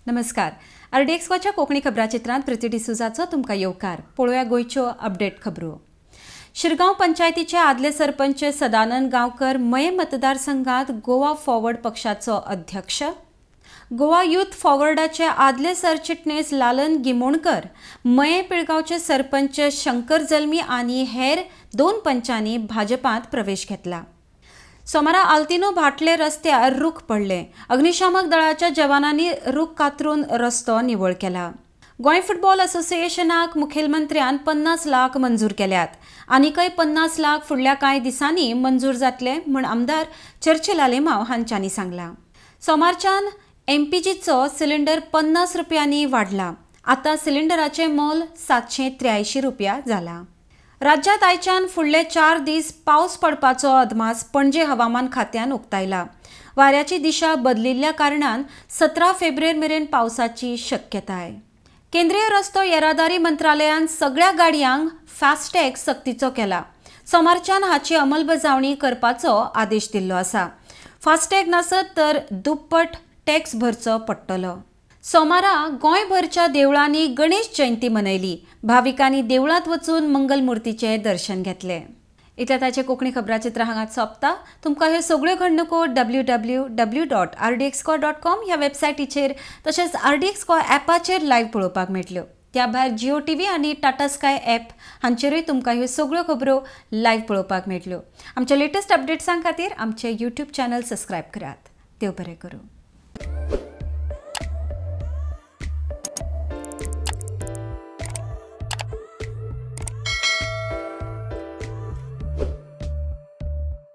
नमस्कार. आरडीएक्सच्या कोंकणी खबराचित्रांत प्रिती डिसोजाचो तुमकां येवकार. पळोवया गोंयच्यो अपडेट खबरो. शिरगांव पंचायतीचे आदले सरपंच सदानंद गांवकर मये मतदारसंघात गोवा फॉरवर्ड पक्षाचो अध्यक्ष, गोवा युथ फॉरवर्डाचे आदले सरचिटणीस लालन गिमोणकर, मये पिळगांवचे सरपंच शंकर जल्मी आनी हेर 2 पंचांनी भाजपांत प्रवेश घेतला. सोमारा आल्तिनो भाटले रस्त्यार रूख पडले. अग्निशामक दळाच्या जवानांनी रूख कातरून रस्तो निवळ केला. गोंय फुटबॉल असोसिएशनाक मुखेलमंत्र्यान 50 लाख मंजूर केल्यात. आनीकय 50 लाख फुडल्या कांय दिसांनी मंजूर जातले म्हूण आमदार चर्चिल आलेमाव हांच्यांनी सांगलां. सोमारच्यान एमपीजीचो सिलिंडर 50 रुपयांनी वाडला. आतां सिलिंडराचें मोल 783 रुपया जाला. राज्यांत आयच्यान फुडले 4 दीस पावस पडपाचो अदमास पणजे हवामान खात्यान उक्तायला. वाऱ्याची दिशा बदलिल्ल्या कारणान 17 फेब्रुवारी मेरेन पावसाची शक्यताय. केंद्रीय रस्तो येरादारी मंत्रालयान सगळ्या गाडयांक फास्टॅग सक्तीचो केला. सोमारच्यान हाची अंमलबजावणी करपाचो आदेश दिल्लो आसा. फास्टॅग नासत तर दुप्पट टॅक्स भरचो पडटलो. सोमारा गोंयभरच्या देवळांनी गणेश जयंती मनयली. भाविकांनी देवळांत वचून मंगलमुर्तीचें दर्शन घेतलें. इतल्या ताचे कोंकणी खबराचित्र हांगात सोंपता. तुमकां ह्यो सगळ्यो घडणुको www.rdxgoa.com ह्या वेबसायटीचेर तशेंच आरडीएक्स गोवा ॲपाचेर लायव्ह पळोवपाक मेळटल्यो. त्या भायर जिओ टीव्ही आनी टाटा स्काय ॲप हांचेरूय तुमकां ह्यो सगळ्यो खबरो लायव्ह पळोवपाक मेळटल्यो. आमच्या लेटस्ट अपडेट्सां खातीर आमचें यूट्यूब चॅनल सबस्क्रायब करात. देव बरें करूं.